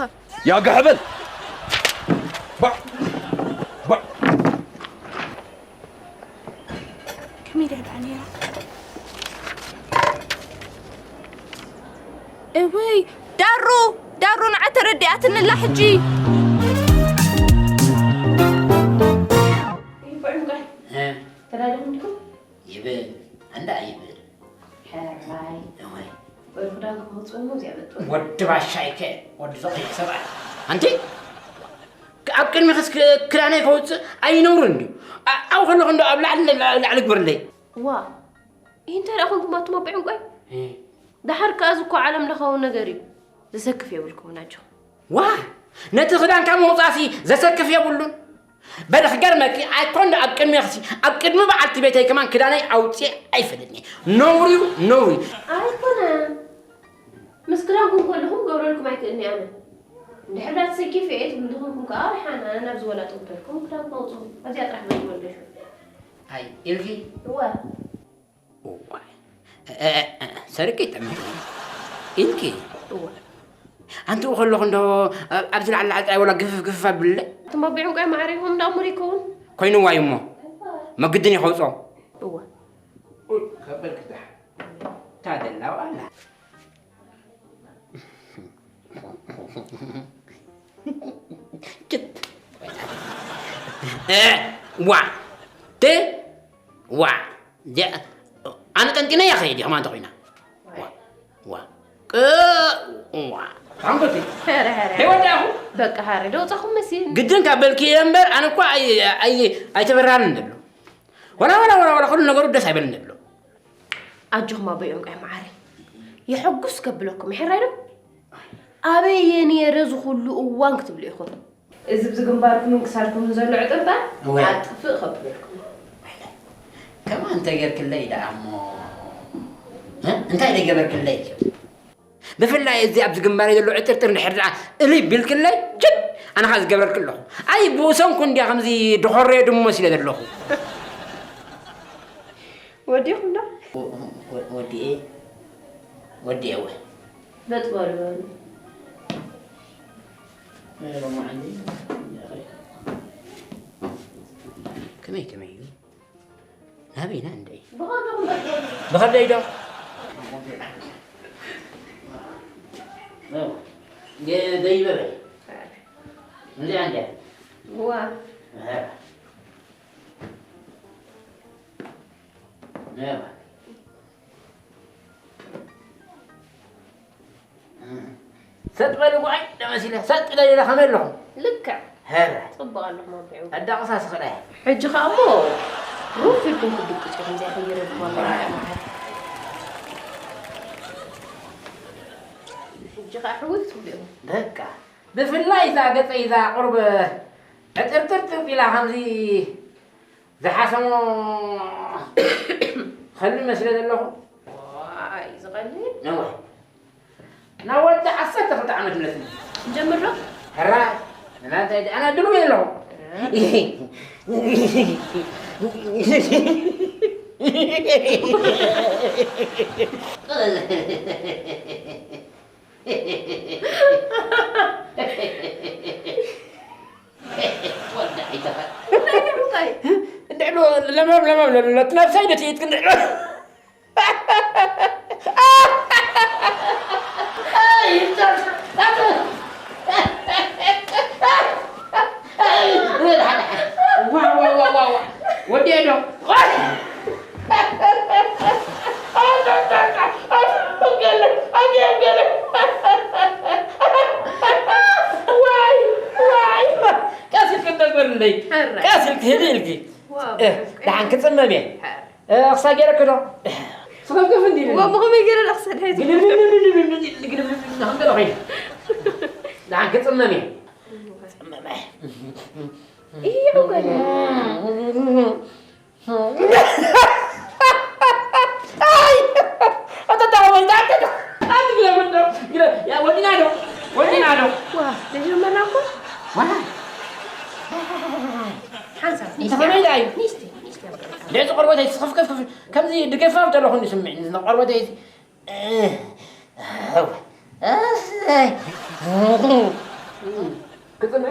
ያ ጋሕ በል። ባዕ፣ ባዕ። ሚድያ ደኣ ነይራ። እወይ፣ ዳሩ፣ ዳሩ ንዓ ተረዲኣትንላ ሕጂ። ይበዕምቀ። እ? ተዳለኹም ድኩም? ይብል፣ እንዳ ይብል። ሕራይ። እወይ። ወይ ክዳን ክመውፅኡ እዚኣ መጡ። ወዲ ባሻይከ፣ ወዲ ዘቕይሕ ሰብኣይ። ኣንቲ? ኣብ ቅድሚ ክስ-፣ ክዳነይ ከውፅእ ኣይነውርን ድዩ? ኣ-፣ ኣብኡ ከለኹ እንዶ ኣብ ላዕሊ፣ ላዕሊ፣ ላዕሊ ግበርለይ። ዋ፣ እንታይ ደኣ ኮንኩም ኣቱም ኣቦይ ዕንቋይ? እ። ደሓር ከኣ እዚ እኮ ዓለም ለኻዊ ነገር እዩ። ዘሰክፍ የብልኩምን ኣጆኹም። ዋ፣ ነቲ ክዳንካ ምውጻእሲ ዘሰክፍ የብሉን። በል ክገርመኪ፣ ኣይኮን ኣብ ቅድሜኽሲ፣ ኣብ ቅድሚ በዓልቲ ቤተይ ከማን ክዳነይ ኣውጽኤ ኣይፈልጥን እየ። ነውሪ እዩ፣ ነውሪ። ኣይኮነን። ምስ ክዳንኩም ከለኹም ገብረልኩም ኣይክእልን እየ ኣነ። እንድሕር ዳኣ ተሰኪፈ እየ ትብሉ ተኾንኩም ከኣ፣ ደሓን ኣነ ናብዚ ወላ ጠውተልኩም ክዳንኩም ኣውጽኡ። ኣብዚኣ ጥራሕ በል ትወደሹ። ኣይ፣ ኢልኪ? እወ። እዋይ። እ፣ እ፣ እ፣ ሰርቂ ጠሚቱ። ኢልኪ? እወ። ኣንትኡ ከለኹ እንዶ፣ ኣ-፣ ኣብዚ ላዕሊ ላዕሊ ጥራይ ወላ ግፍፍ ግፍፍ ኣብለ። እቶም ኣቦይ ዕንቋይ ማዕረ ይኹም እንዳእሙር ይከውን። ኮይንዋ እዩ እሞ። መግድን እዩ ከውጾ። እወ። ኡይ፣ ከበድክ ዳሕ። እታ ደላው ኣላ። ጭት። እ፣ ዋ። ት፣ ዋ። ጀ-፣ ኣነ ጠንጢነ እያ ኸይድ፣ ከማን ተኾይና። ዋ። ዋ። ቅ-፣ ዋ። ታንጎቲ። ሄረ፣ ሄረ። ደይ ወዳኹ። በቃ፣ ሃረ፣ ደውጻኹም መሲል። ግድን ካብ በልኪ እየ እምበር፣ ኣነ እኳ ኣይ-፣ ኣይ-፣ ኣይተበራንን ንብሎ። ወላ፣ ወላ፣ ወላ፣ ወላ፣ ኩሉ ነገሩ ደስ ኣይበልን ንብሎ። ኣጆኹም ኣቦይ ዕንቋይ መዓረይ። የሐጉስ ከብለኩም፣ ይሕራይ ዶ? ኣበይ እየ ነይረ እዚ ኩሉ እዋን ክትብሉ ኢኹም። እዚ ብዚ ግንባርኩምን ክሳድኩምን ዘሎ ዕጥርጣር እወ። ኣጥፍእ ከብለኩም። ከማን እንተጌርክለይ ደኣ እሞ፣ እ? እንታይ ደይ ገበርክለይ? ብፍላይ እዚ ኣብዚ ግንባረይ ዘሎ ዕጥርጥር እንድሕር ደኣ እልይ ቢልክለይ፣ ችድ! ኣነ ኸኣ ዝገብረልኪ ኣለኹ። ኣይ፣ ብኡሰንኩ እንድያ ከምዚ ድኾረዮ ድሙ መሲለ ዘለኹ። ወዲኹም ዶ? ወ-፣ ወ-፣ ወዲኤ፣ ወዲኤ እወ። በጥ በሉ በሉ። ሎማዓንቲ ከመይ ከመይ እዩ? ናበይና እንድዒ? ብኸምዚ በጥ በሉ። ብኸደይ ዶ? ደ-፣ ደይበበይ። እዚኣ እንድያ። እዋ። እህ። እህ። ሰጥ በሉ ጉዓይ፣ ደመሲለ፣ ሰጥ ኢለ ኢለ ከመይ ኣለኹም? ልክዕ። ሄረ። ጽቡቕ ኣለኹም ኣቦይ። ኣዳቕሳ ስኽላ እየ። ሕጂ ኸኣ እሞ ሩፍ ኢልኩም ክትድቅጹ ኢኹም፣ ዘይሕይረድኩም ኣቦይ። ሕጂ ኸኣ ሕውይ ክትብሉ ኢኹም። በቃ። ብፍላይ እዛ ገጸይ እዛ ቁሩብ ዕጥርጥርጥር ኢላ ከምዚ ዝሓሰሞ ኸሊ መስለ ዘለኹ። ዋይ፣ ዝቐልል። ነዋ። ናብ ወዲ ዓሰርተ ክልተ ዓመት መለስኒ። ንጀምር ዶ? ሕራይ፣ ንናተይ ድ-፣ ኣነ ድሉው እየ ኣለኹ። ወዲ ዓይተኻ። እንታይ? እንድዕሎ ለማም ለማም ለሎ፣ እቲ ነብሰይ ነቲ ኢድ ክንድዕሎ። ዋ፣ ዋ፣ ዋ፣ ዋ፣ ዋ። ወዲ ኤዶ። ዋይ፣ ዋይ። ቀስ ኢልኪ እንደግበር እንደይ። ሕራይ። ቀስ ኢልኪ ህድእ ኢልኪ። ዋው፣ እ፣ ብሕልፊ። ደሓን ክጽመም እየ። ሕራይ። እ፣ ኣኽሳ ገይረኪ ዶ? ስኸፍከፍ እንዲሉ። ዋው፣ ብኸመይ ገይረ ኣኽሳ ድሕሪ ግልብልብልብልብል ኢሉ፣ ግልብልብልብል ከም ገለ ኮይኑ። ደሓን ክጽመም እየ። ጽመመ። እዩ፣ ዕንቋይ። ኣይ! ኣታ፣ ኣታ፣ ኣታ፣ ኣታ፣ ኣታ፣ ግለብ እንዶ፣ ግለብ። ያ፣ ወዲና ዶ? ወዲና ዶ? ዋ፣ ተጀመርና እኮ። ዋ። ሓንሳብ፣ እንተ ከመይ ደኣ እዩ? ንእሽተይ፣ ንእሽተይ። ደዚ ቆርበተይ ስኽፍክፍ፣ ከምዚ ድገፋ ዘለኹ እንዲ ስምዕኒ፣ እዚ ቆርበተይ እዚ። ክጽም-፣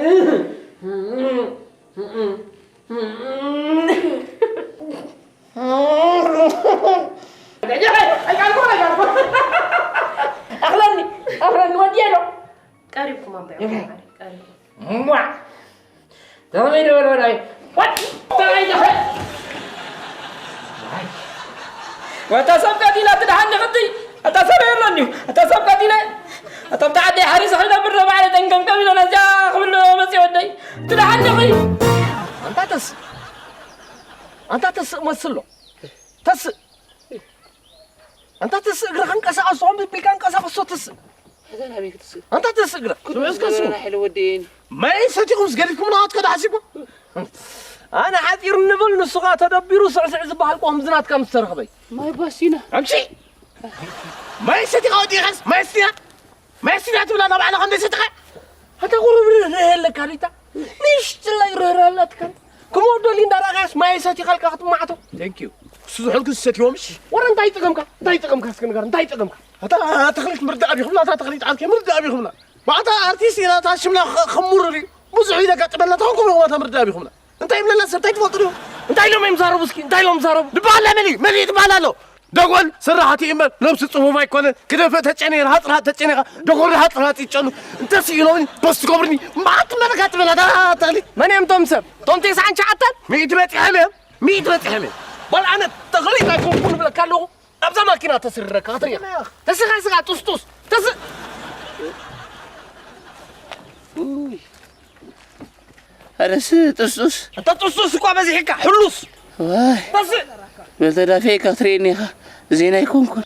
ኣኽለኒ ኣኽለኒ ወዲየ ዶ ቀሪብኩም ኣቦይ እህ። ኣቦይ ቀሪብ ቀሪብ እሟ ተመይ ዶ በሎ ናይ ዋት እንታይ ደኸ ዋታ ሰብ ቀቲላ ትድሓኒ ክትይ ኣታ ሰብ የለኒ ኣታ ሰብ ቀቲለ ኣታ ብታ ዓደይ ሓሪሰ ክነብር ዶ ባዕለ ጠንቀምቀም ኢለ ነዚኣ ክብሎ መፅእ ወደይ ትድሓኒ ኹይ ኣንታ ተስእ ኣንታ ተስእ መስሎ ተስእ ኣንታ ተስእ እግርኻ እንቀሳቐሶ ቢልካ እንቀሳቐሶ ተስእ እዛ ናበይ ክትስእ ኣንታ ተስእ እግራ ክስከሱ ሓይለ ወደየኒ ማይ ሰቲኹም ዝገዲፍኩም ናት ከዳ ሓሲቡ ኣነ ሓፂሩ ንብል ንሱ ኸዓ ተደቢሩ ስዕስዕ ዝበሃል ቆም ዝናትካ ምስ ተረኽበይ ማይ ባሲና ኣምሺ ማይ ሰቲኻ ወዲኻስ ማይ ስቲና ማይ ስቲና ትብላ ናብ ዓላ ከምዘይ ሰቲኻ ኣታ ቁሩብ ርህርህ የለካ ሪታ ንሽትላይ ርህርህ ኣላትካ ክምወዶ ሊንዳ ዳጋስ ማይ ሰቲኻልካ ክትማዕቶ ቴንክ ዩ ክሱ ዝሕልኩ ዝሰትይዎ ምሽ ወረ እንታይ ይጠቀምካ እንታይ ይጠቀምካ እስኪ ንገር እንታይ ይጠቀምካ እታ ተኽሊት ምርዳእ ቢኹምና እታ ተኽሊት ዓርከ ምርዳእ ቢኹምና ባዕታ ኣርቲስት ኢና እታ ሽምና ከሙርር እዩ ብዙሕ እዩ ዘጋጥመና ተኾንኩም ኢኹም እታ ምርዳእ ቢኹምና እንታይ ይብለና ሰብ እንታይ ትፈልጡ ድዩ እንታይ ኢሎም እዮም ዛረቡ እስኪ እንታይ ኢሎም ዛረቡ ዝበሃል መሊ መሊ ዝበሃል ኣሎ ደጎል ስራሕቲ እምበር ነብሱ ጽፉፍ ኣይኮነን ክደፍእ ተጨነ ረሃጽ ረሃጽ ተጨኒኻ ደጎል ረሃጽ ረሃጽ ይጨኑ እንተስ ኢሎኒ በስ ትገብርኒ ማት መለካ ትበላ ዳ ተኽሊ መን እዮም ቶም ሰብ ቶም ቴስዓን ሸዓተን ሚእቲ በጺሖም እዮም ሚእቲ በጺሖም እዮም በል ኣነ ተኽሊ ኣይኮንኩ ንብለካ ኣለኹ ኣብዛ ማኪና ተስርረካ ክትሪያ ተስኻ ስኻ ጡስጡስ ተስ ኣረስ ጥስጡስ እታ ጥስጡስ እኳ በዚሕካ ሕሉስ ዋይ ተስ በልተዳፊእካ ክትርእየኒ ኢኻ ዜና ኣይኮንኩን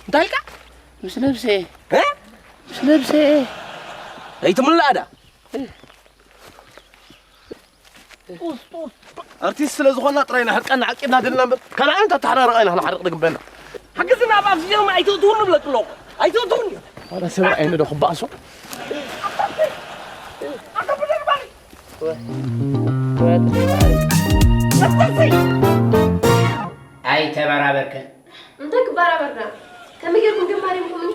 እንታይ ኢልካ ምስ ነብሰ ምስ ነብሰ ኣይትምላእዳ ኣርቲስት ስለ ዝኾና ጥራይ ኢና ሕርቃና ዓቂብና ደልና እምበር ካልእ ዓይነት ኣተሓራርቃ ኢና ክንሓርቕ ዝግበና ሓገዝና ኣብ ኣፍዚኦም ኣይትእትውን ንብለክ ኣለኹ ኣይትእትውን እዩ ኣረ ሰብ ኣይነ ዶ ክበኣሶ ኣይተበራበርከን እንታይ ክበራበርና ከመይ ጌርኩም ገማር ኢኹምኒ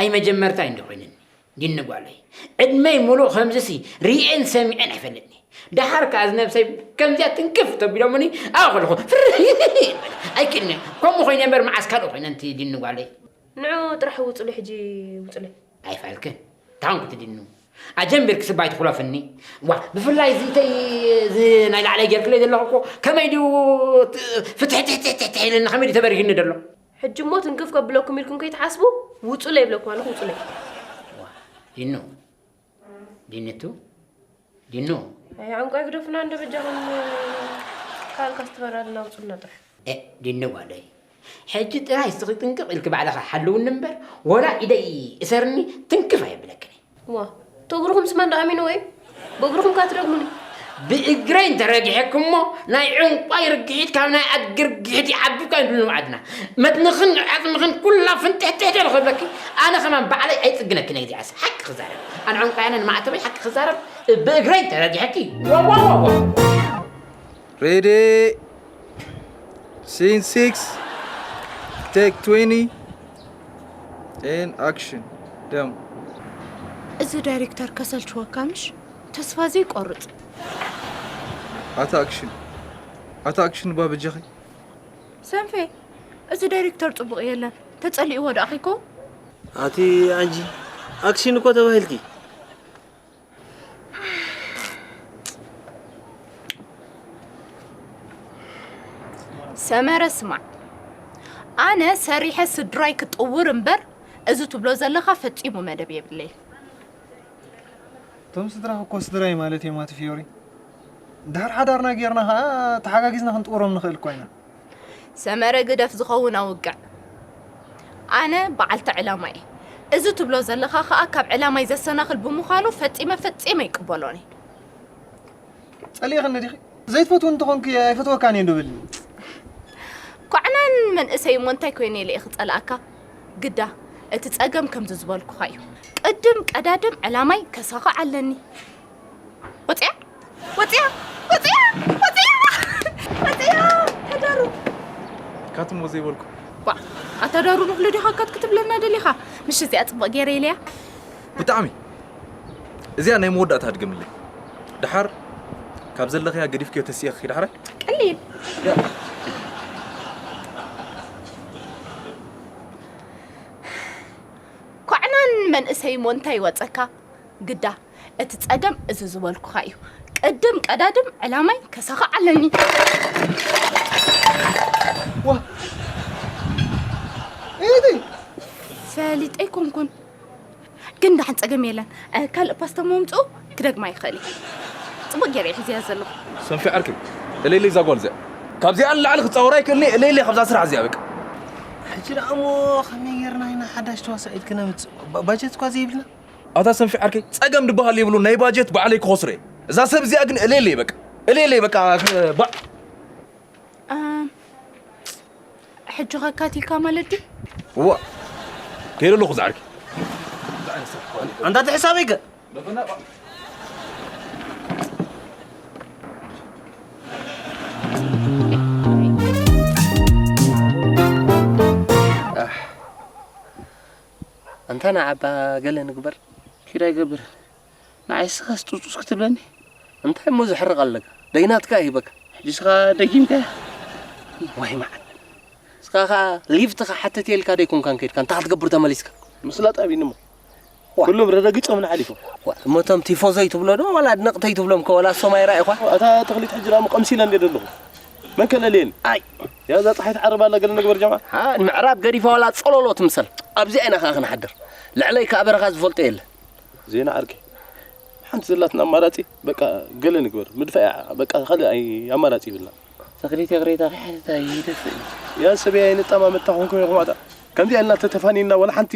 ኣይ መጀመርታይ እንዲ ኮይነኒ ዲኒ ጓለይ ዕድመይ ሙሉእ ከምዚሲ ርእየን ሰሚዐን ኣይፈልጥኒ ደሓር ከኣ ዝነብሰይ ከምዚኣ ትንክፍ ተቢሎምኒ ኣብኡ ከለኹ ፍርህ ኣይክእልኒ ከምኡ ኮይነ እምበር መዓስ ካልእ ኮይነ እንቲ ዲኒ ጓለይ ንዑ ጥራሕ ውጹሉ ሕጂ ውጹለይ ኣይፋልክን ታንኩ ትድኑ ኣጀንቢርክ ስባይ ትኹለፍኒ ዋ ብፍላይ እዚ እንተይ እዚ ናይ ላዕለይ ጌርክለይ ዘለኹ እኮ ከመይ ድዩ ፍትሕትሕትሕትሕ ኢለኒ ከመይ ድዩ ተበሪህኒ ደሎ ሕጂ እሞ ትንክፍ ከብለኩም ኢልኩም ከይትሓስቡ ውጹለይ ይብለኩም ኣለኹ ውጹለይ ዲኑ ዲንቱ ዲኑ ኣይ ዕንቋይ ግደፉና እንደ በጃኹም ካልካ ስትበራልና ውጹልና ጥራሕ ዲኑ ጓለይ ሕጂ ጥራይ እስኺ ጥንቅቕ ኢልኪ ባዕልኺ ሓልውኒ እምበር ወላ ኢደይ እሰርኒ ትንክፍ ኣየብለክን እየ። ዋ እቶ እግርኹም ስማ እንዳ ኣሚንዎ እዩ ብእግርኹም ካትረግሙኒ። ብእግረይ እንተረጊሐኪ እሞ ናይ ዕንቋይ ርግሒት ካብ ናይ ኣድጊ ርግሒት ይዓቢ እኳ እዩ ዝብሉ ንባዕድና። መትንኽን ዓጽምኽን ኩላ ፍንጥሕጥሕቲ ኢሉ ክብለኪ ኣነ ከማን ባዕለይ ኣይጽግነክን እየ እዚኣስ ሓቂ ክዛረብ ኣነ ዕንቋይ ኣነ ንማዕተበይ ሓቂ ክዛረብ ብእግረይ እንተረጊሐኪ ዋዋዋዋ። Ready? Scene six, take twenty, and action. ደም እዚ ዳይሬክተር ከሰልችወካ ምሽ? ተስፋ ዘይቆርጽ። ኣታ ኣክሽን ኣታ ኣክሽን እባ በጃኺ ሰንፌ፣ እዚ ዳይሬክተር ጽቡቕ የለን። ተጸሊእዎ ደኣ ኺኮ? ኣቲ ኣንጂ ኣክሽን እኮ ተባሂልኪ። ሰመረ ስማዕ፣ ኣነ ሰሪሐ ስድራይ ክጥውር እምበር እዚ ትብሎ ዘለኻ ፈጺሙ መደብ የብለይ። እቶም ስድራኺ እኮ ስድራይ ማለት እዮም ኣቲ ፊዮሪ። ድሕር ሓዳርና ጌርና ኸዓ ተሓጋጊዝና ክንጥውሮም ንኽእል እኳ ኢና። ሰመረ ግደፍ ዝኸውን ኣውግዕ። ኣነ በዓልቲ ዕላማ እየ። እዚ ትብሎ ዘለኻ ኸኣ ካብ ዕላማይ ዘሰናኽል ብምዃኑ ፈጺመ ፈጺመ ኣይቅበሎን እየ። ጸሊእኽኒ ዲኺ? ዘይትፈትውኒ እንተኾንኪ ኣይፈትወካን እየ ዶ በልኒ። ኳዕናን መንእሰይ እሞ እንታይ ኮይነ ኢለ እየ ክጸልኣካ? ግዳ እቲ ጸገም ከምዚ ዝበልኩኻ እዩ። ቅድም ቀዳድም ዕላማይ ከሳኽዕ ኣለኒ። ወጽያ ወጽያ ወጽያ ወጽያ ወጽያ ሕደሩ ካትሞ ዘይበልኩ ባ ኣታ ዳሩ ንኹሉ ዲኻ ካት ክትብለና ደሊኻ ምሽ እዚኣ ጽቡቕ ገይረ ኢለያ ብጣዕሚ እዚኣ ናይ መወዳእታ ድገምለይ ደሓር ካብ ዘለኽያ ገዲፍክዮ ተሲእኺ ደሓር። ቀሊል። ኳዕናን መንእሰይ ሞንታይ ወጸካ? ግዳ እቲ ጸገም እዚ ዝበልኩኻ እዩ። ቅድም ቀዳድም ዕላማይ ከሳኻ ኣለኒ። ዋ! ኢቲ! ፈሊጠ ኣይኮንኩን። ግን ደሓን ጸገም የለን። እ፣ ካልእ ፓስታ መምጽኡ ክደግማ ይኽእል እየ። ጽቡቕ ገይረ እየ ሒዘያ ዘለኹ። ሰንፊ ዓርከይ፣ እለይለይ እዛ ጓል እዚኣ። ካብዚኣ ንላዕሊ ክጻወራ ኣይክእልኒ፣ እለይለይ ካብዛ ስራሕ እዚኣ በቃ። ሕጂ ደኣ እሞ ከመይ ጌርና ኢና ሓዳሽ ተዋሳኢት ክነምጽእ? ባ-፣ ባጀት እኳ ዘይብልና? ኣታ ሰንፊ ዓርከይ፣ ጸገም ድበሃል የብሉን፣ ናይ ባጀት ባዕለይ ክኸስሮ እየ። እዛ ሰብ እዚኣ ግን እለይለይ በቃ። እለይለይ በቃ፣ ክ-፣ ባ- ኣም፣ ሕጂ ከካቲልካ ማለት ድዩ? እዋ፣ ከይደ ኣለኹ ዝዓርከይ። ኣንታ እቲ ሕሳበይ ከ? ኣንታ ንዓባ ገለ ንግበር። ኪድ ኣይገብር። ንዓይ ስኻስ ጡስጡስ ክትብለኒ? እንታይ እሞ ዘሕርቕ ኣለካ? ደይናትካ ይህበካ። ሕጂ ስኻ ደጊምካያ? ወይ መዓል። ስኻ ኸኣ ሊፍት ክሓትት የልካ ደይኮንካን ከይድካ? እንታይ ክትገብር ተመሊስካ? ምስላጥ ኣቢኒ እሞ። ዋ። ኩሎም ረጋጊጾም ንሓሊፎም። ዋ፣ እሞ እቶም ቲፎዞይ ትብሎ ዶ ዋላ ኣድነቕተይ ትብሎም ከ ዋላ እሶም ኣይረኣይኳ? እታ ተኽሊት ሕጂ ደኣ እሞ ቀምሲለ እንድየ ዘለኹ። መን ከለልየኒ? ኣይ። ያ እዛ ጸሓይ ትዓርብ ኣላ ገለ ንግበር ጀምዓ። ሃ፣ ንምዕራብ ገዲፋ ዋላ ጸሎሎ ትምሰል። ኣብዚኣ ኢና ኸኣ ክንሓድር። ልዕለይ ከኣ በረኻ ዝፈልጦ የለ። ዜና ዓርከይ። ሓንቲ ዘላትና ኣማራጺ በቃ ገለ ንግበር። ምድፋእ እያ በቃ ካልእ ኣይ ኣማራጺ ይብልና። ተኽሊት ይቕሬታ ክሕተታ ይደፍእ እዩ። ያ ሰበይ ኣይንጠማመት እታ ኾንኩም ኢኹም ኣታ። ከምዚኣ ኢልና ተተፋኒና ዋላ ሓንቲ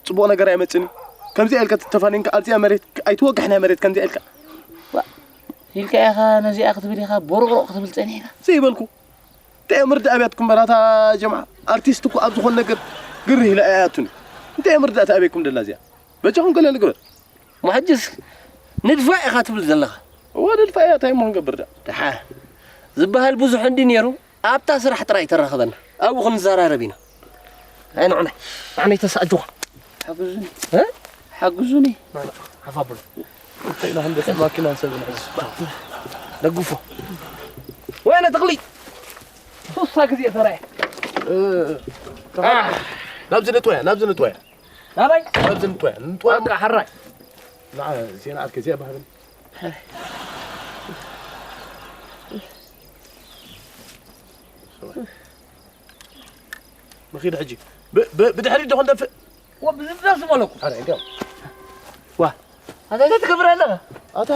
ጽቡቕ ነገር ኣይመጽእን እዩ። ከምዚኣ ኢልካ ተተፋኒንካ ኣብዚኣ መሬት ኣይትወግሕን እያ መሬት ከምዚኣ ኢልካ። ዋ፣ ኢልካ ኢኻ ነዚኣ ክትብል ኢኻ ቦሮቕሮቕ ክትብል ጸኒሕካ። ዘይበልኩ። እንታይ እዮም ርዳእ ኣብያትኩም በራታ ጀምዓ? ኣርቲስት እኮ ኣብ ዝኾነ ነገር ግርህ ኢላ እያ ኣቱን። እንታይ እዮም ርዳእ ተኣብየኩም ደላ እዚኣ? በጃኹም ገለ ንግበር። እሞ ሕጅስ ንድፋእ ኢኻ ትብል ዘለኻ? እወ ንድፋእ እያ፣ እንታይ እሞ ክንገብር ደኣ? ደሓ ዝበሃል ብዙሕ እንዲ ነይሩ፣ ኣብታ ስራሕ ጥራይ ተራኸበና። ኣብኡ ክንዘራረብ ኢና። ኣይ ንዑናይ፣ ንዑናይ ተሳእጅኹም። ሓግዙኒ። እ? ሓግዙኒ። ሓፍ ኣብሉ። እንታይ ኢና ክንደፍእ ማኪናን ሰብን ሕዚ? ደግፎ። ወይነ ተኽሊ። ሱሳ ግዜ ተራየ። እ፣ ተኻ-፣ ናብዚ ንጥወያ፣ ናብዚ ንጥወያ። ናበይ? ናብዚ ንጥወያ፣ ንጥወያ። በቃ፣ ሕራይ። ንዓ፣ ዜና ዓርከይ፣ እዚኣ ባህብል። ንኺድ ሕጂ። ብ-፣ ብ-፣ ብድሕሪት ዶ ክንደፍእ? ወ-፣ ብዝደስ ዝበለኩ። ኣረ፣ እንዲያው። ዋ፣ ኣታ እንታይ ትገብር ኣለኻ? ኣታ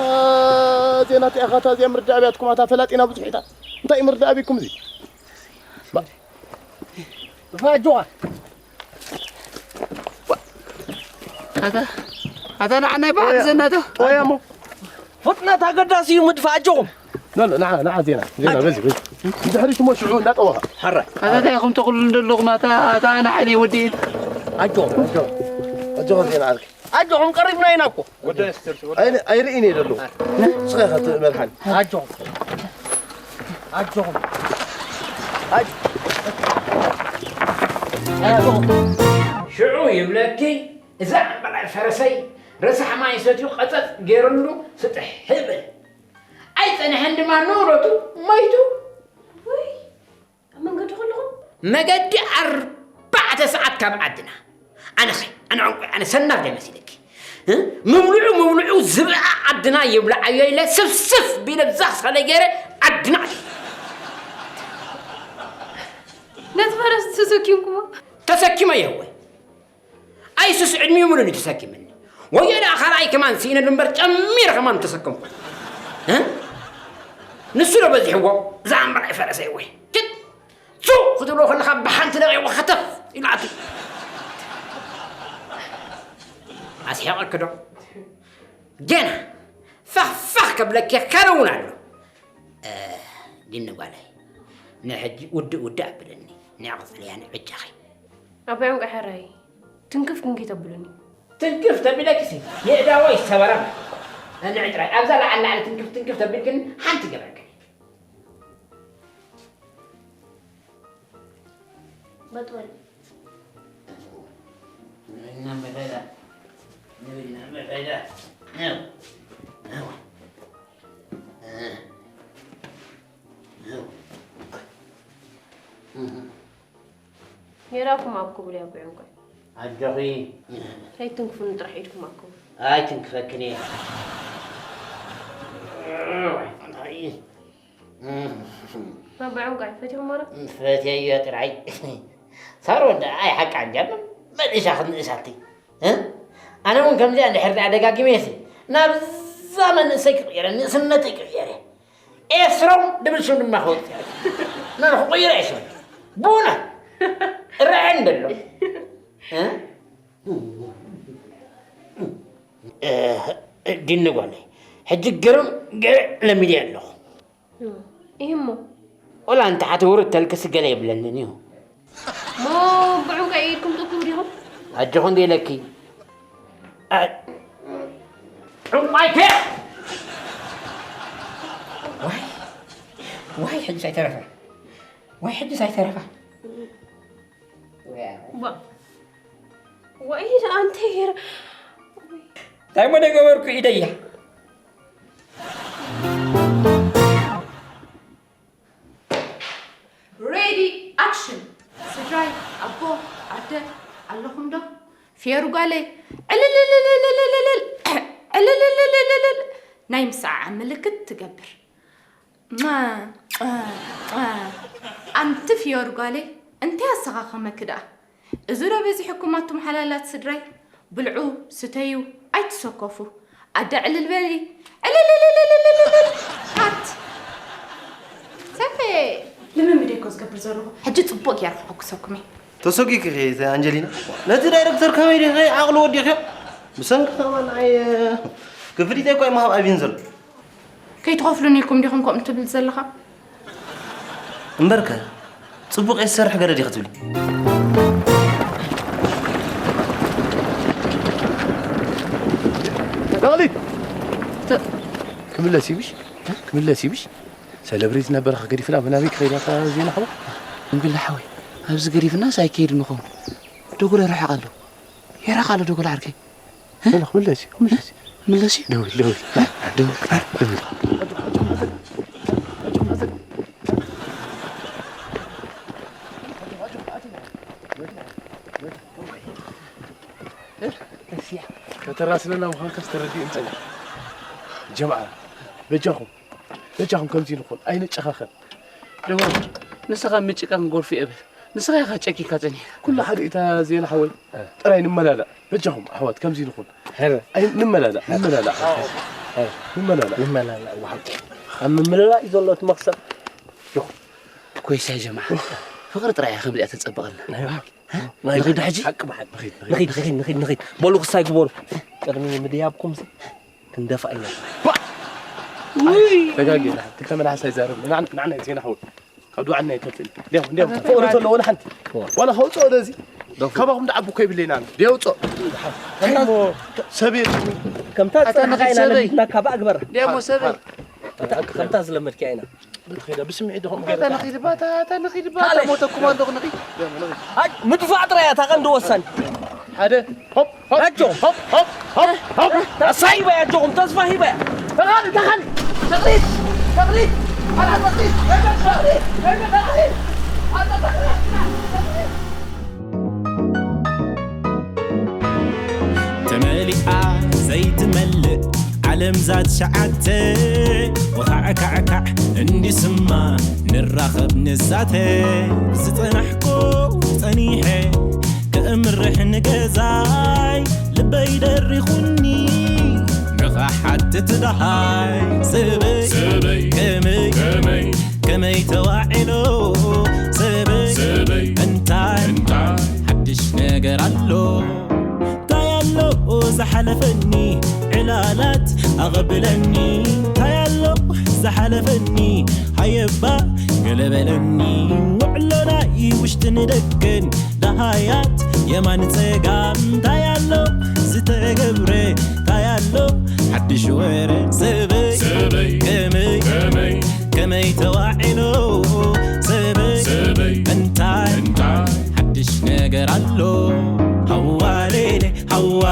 ዜና እንታይ ኢኻ? እታ እዚኣ ምርዳእ ኣብያትኩም፣ ኣታ ፈላጢና ብዙሕ ኢታ። እንታይ ምርዳእ ኣቢኩም እዚ? ባ-፣ ፋጆኻ። ኣታ፣ ኣታ ንዓናይ ባዕል ጦያ-፣ ዘናቶ። ጦያ እሞ። ፍጥነት ኣገዳሲ እዩ፣ ምድፋእ ኣጆኹም። ኖ፣ ኖ፣ ንዓ፣ ንዓ ዜና፣ ዜና፣ በዚ፣ በዚ። ንድሕሪት እሞ ሽዑ እንዳጠወኻ። ሓራይ። ኣታ እንታይ ኢኹም ተቕሉኒ ዘለኹም? ኣታ፣ ኣታ ኣነ ሓይለይ ወዲእን። ኣጆኹም፣ ኣጆኹም። ኣጆኹም ዜና ዓርከይ። ኣጆኹም ቀሪብና ኢና እኮ። ጉዳይ ኣስተር፣ ኣይ-፣ ኣይርእይን እየ ዘለኹ። ንስኻ ኢኻ ትመርሓኒ። ኣጆኹም። ኣጆኹም። ኣጆኹም። ሽዑ ይብለኪ፣ እዛ እምበላይ ፈረሰይ ረሳሕ ማይ ሰትዩ ቀጸጽ ገይሩሉ ስጥሕ ይብል። ኣይጸንሐን ድማ ንብረቱ ሞይቱ። ውይ፣ ኣብ መንገዲ ከለኹም? መገዲ ኣርባዕተ ሰዓት ካብ ዓድና። ኣነኸ፣ ኣነ ዕንቆይ፣ ኣነ ሰናፍ ዶ መሲለኪ? እ? ምብልዑ፣ ምብልዑ ዝብኣ ዓድና ይብልዓዮ ኢለ ስፍስፍ ቢለ ብዛ ክሳለይ ገይረ ዓድና ኣትየ። ነቲ ፈረስ ተሰኪምኩሞ? ተሰኪመዮ ወይ? ኣይሱስ ዕድሚኡ ሙሉእ እዩ ተሰኪምኒ። ወዮ ደኣ ካልኣይ ከማን ስኢነሉ እምበር ጨሚረ ከማን ተሰከምኩ። እ? ንሱ ዶ በዚሕዎ? እዛ እምበር ኣይፈረሰ ወይ? ትት! ሱቕ ክትብሎ ከለኻ ብሓንቲ ደቂቑ ከተፍ ኢሉ ኣትዩ። ኣስሒቐኪ ዶ? ገና ፋኽ ፋኽ ከብለኪ ካልእ እውን ኣሎ። እ፣ ዲኒ ጓለይ፣ ንሕጂ ውድእ ውድእ ኣብለኒ። ንዕቕጽልያ ንዕጃኺ። ኣባይ ዕንቋይ ሕራይ፣ ትንክፍ ክንከይ ተብሉኒ? ትንክፍ ተቢለኪሲ፣ የእዳወይ ሰበራ። ንዒ ጥራይ፣ ኣብዛ ላዕሊ ላዕሊ ትንክፍ ትንክፍ ተቢልክን ሓንቲ ገብረክን። በጥበል። ንብልና መፈዳ፣ ንብልና መፈዳ። ነው። ነው። ሜራኩም ኣብ ክቡር ያጉ ዕንቋይ። ኣጆኺ። ከይትንክፉኒ ጥራሕ ኢድኩም ኣብ ክቡር። ኣይትንክፈክን እየ። ኣባ ዕንቋይ፣ ፈቲኹም ማራ? ፈትየዮ ጥራይ። ሳሮን ደኣ ኣይሓቃ እንጃ፣ መመሊሳ ክትንእሳቲ። እ? ኣነ እውን ከምዚኣ እንድሕር ደኣ ደጋጊመ እየ፣ ናብዛ መንእሰይ ክቕየረ፣ ንእስነተይ ክቕየረ። ኤፍሮም ድብል ሽም ድማ ክወጽእ። ና ክቕይሮ እየ ሽም። ቡና። እረኣየኒ ደሎ። እ? እ፣ ዲኒ ጓለይ፣ ሕጂ ግርም ገ-፣ ለሚደ ኣለኹ። እም፣ ኢሂ እሞ? ወላ እንተ ሓቲ ውርድ ተልክሲ ገለ የብለንን እዩ። እሞ ብዕንቋይ ኢድኩም ትእክቡ ዲኹም? ኣጆኹ እንደ ኢለኪ። ኣ-፣ ዕንቋይ ከ-፣ ዋይ፣ ዋይ፣ ሕጂ ኣይተረፈ። ዋይ፣ ሕጂ ኣይተረፈ። ዋ-፣ ዋይ፣ ኣንተ ሄር-፣ እንታይ እሞ ደገበርኩ ኢደያ? ሬዲ ኣክሽን። ስድራይ፣ ኣቦ፣ ኣደ፣ ኣለኹም ዶ? ፊዮሪ ጓለይ፣ ዕልልልልልልልልል፣ ዕልልልልልልልል፣ ናይ ምስዓዓ ምልክት ትገብር። ሟ፣ ሟ፣ ሟ። ኣንቲ ፊዮሪ ጓለይ፣ እንታይ ኣሰኻኸመኪ ደኣ? እዚ ዶ በዚሕኩም ኣቱም ሓላላት ስድራይ? ብልዑ፣ ስተዩ፣ ኣይትሰከፉ። ኣደ ዕልል በሊ። ዕልልልልልልልልል። ካት። ሰፌ። ልምምድ እኮ ዝገብር ዘለኹ። ሕጂ ጽቡቕ ገይረ ክሕጉሰኩም እየ። ተሰጒግኪ ኢኺ ኣንጀሊና። ነቲ ዳይረክተር ከመይ ዲኺ ዓቕሉ ወዲእክዮ? ብሰንኪ ከማን ኣይ ክፍሊተይ እኮ ኣይምሃብ ኣብይን ዘሎ። ከይትኸፍሉኒ ኢልኩም ዲኹም ከምኡ ትብል ዘለኻ? እምበርከ፣ ጽቡቕ እየ ዝሰርሕ ገለ ዲኺ ትብሊ? ተኽሊት! ተ- ክምለስ ይብሽ? ክምለስ ይብሽ? ሰለብሬት ነበርካ ገዲፍና ብናበይ ክኸይዳ እታ ዜና ሓወይ? እምብላ ሓወይ፣ ኣብዚ ገዲፍናስ ኣይከይድን ንኸውን። ደጎል ይርሕቕ ኣሎ። ይርሕቕ ኣሎ ደጎል ዓርከይ። በል፣ ክምለስ እዩ፣ ክምለስ እዩ። ምለስ እዩ። ደውል፣ ደውል። ደውል። ደውል። ከተራስነና ምዃንካስ ተረዲኡ እንጸኒ። ጀምዓ፣ በጃኹም፣ በጃኹም ከምዚ ንኹን፣ ኣይንጨኻኸን። ደወል፣ ንስኻ ምጭቃን ጎርፊ እብል። ንስኻ ኢኻ ጨኪካ ጸኒሕካ። ኩሉ ሓደ እታ ዜና ሓወይ። ጥራይ ንመላላእ። በጃኹም ኣሕዋት ከምዚ ንኹን። ሄረ። ኣይ፣ ንመላላእ፣ ንመላላእ። ሄረ። ንመላላእ። ንመላላእ፣ ወሓቂ። ኣብ ምምልላእ እዩ ዘሎ እቲ መኽሰብ። ኮይሳ ጀማዓ። ፍቕሪ ጥራይ እያ ከምዚኣ ተጸብቐልና። ናይ ብሓቂ። ሀ? ናይ ንኺድ ዶ ሕጂ? ሓቂ ብሓቂ። ንኺድ፣ ንኺድ፣ ንኺድ፣ ንኺድ፣ ንኺድ። በሉ ክሳይ ግበሩ። ቅድሚ ምድያብኩምሲ ክንደፋ ኢና። ባ! ውይ! ተጋጊና። ክልተ መላሓስ ኣይዛረብን። ንዓና፣ ንዓና ዜና ሓወይ። ካብ ድባዕና ይከፍል። እንዲያው፣ እንዲያው፣ ኣታ ፍቕሪ ተሎ ወላ ሓንቲ። ዋላ ከውፅኦ ወደዚ። ካባኹም ደዓቢ እኮ ይብለና። እንዲያው ውፅኦ። እንታይ እሞ? ሰብ የለን። ከምታ ኣታ ዝጸናሕካ ንኺድ ኢና ሰበይ። ለሚድናካ፣ ባእ ግበራ። እንዲያው እሞ ሰበይ። እታ፣ ከምታ ዝለመድክያ ኢና። ብትኸይዳ ብስምዒት ዲኹም ኣታ ንኺድ ባ፣ ኣታ፣ ኣታ ንኺድ ባ፣ ኣታ ሞተኩም ኣለኹ ንኺድ። ኣይ፣ ምጥፋእ ጥራይ እያ እታ ቀንዲ ወሳኒ። ሓደ፣ ሆፕ፣ ሆፕ፣ ኣጆ። ሆፕ፣ ሆፕ፣ ሆፕ፣ ሆፕ። ተስፋ ሂባ እያ ኣጆኹም፣ ተስፋ ሂባ እያ። ተኻል፣ ተኻል፣ ተኽሊት፣ ተኽሊት፣ ኣላ ተኽሊት፣ ተኽሊት፣ ተኽሊት፣ ኣላ ተኽሊት፣ ተኽሊት። ተመሊኣ ዘይትመልእ ዓለም ዛት ሸዓተ ወኻዕካዕካዕ እንዲስማ ንራኸብ ንዛተ ዝጸናሕኩ ጸኒሐ ከእምርሕ ንገዛይ ልበይ ደሪኹኒ ንኽሓትት ደሃይ ሰበይ ሰበይ ከመይ ከመይ ከመይ ተዋዒሎ ሰበይ ሰበይ እንታይ እንታይ ሓድሽ ነገር ኣሎ እንታይ ኣሎ ዝሓለፈኒ ዕላላት ኣቐብለኒ እንታይ ኣሎ ዝሓለፈኒ ሃየባ ገለ በለኒ ውዕሎ ናይ ውሽጥን ደገን ደሃያት የማን ጸጋም እንታይ ኣሎ ዝተገብረ እንታይ ኣሎ ሓድሽ ወረ ሰበይ ሰበይ ከመይ ከመይ ከመይ ተዋዒሎ ሰበይ ሰበይ እንታይ እንታይ ሓድሽ ነገር ኣሎ ሃዋሌሌ ሃዋ